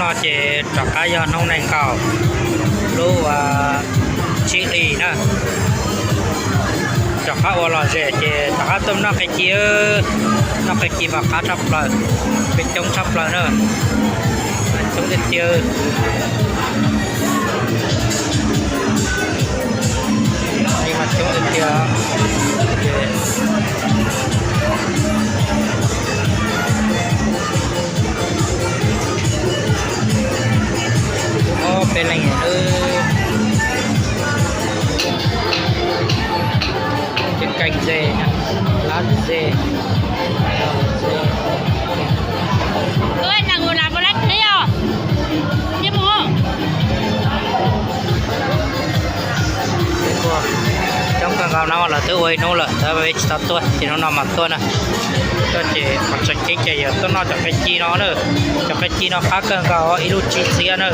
No ces rov qab yog hnub nees nkaum lub tsib hlis na, rov qab ua lom zem ces rov qab tuaj noj qe ci, noj qe ci mas qab tshaj plaws, peb coob tshaj plaws na, coob tiag tiag. Coob tiag tiag. Ob peb leeg, ces keej ze, lab ze. Coob kawg nkaus no lawv twb ua ib hnub lawm tab peb tsis tau tuaj ces hnub no mas tuaj na. Tuaj ces qhov tseem ceeb ces yuav tuaj noj cov qe ci no na. Cov qe ci no qab kawg nkaus, ib lub tsib txhiab na.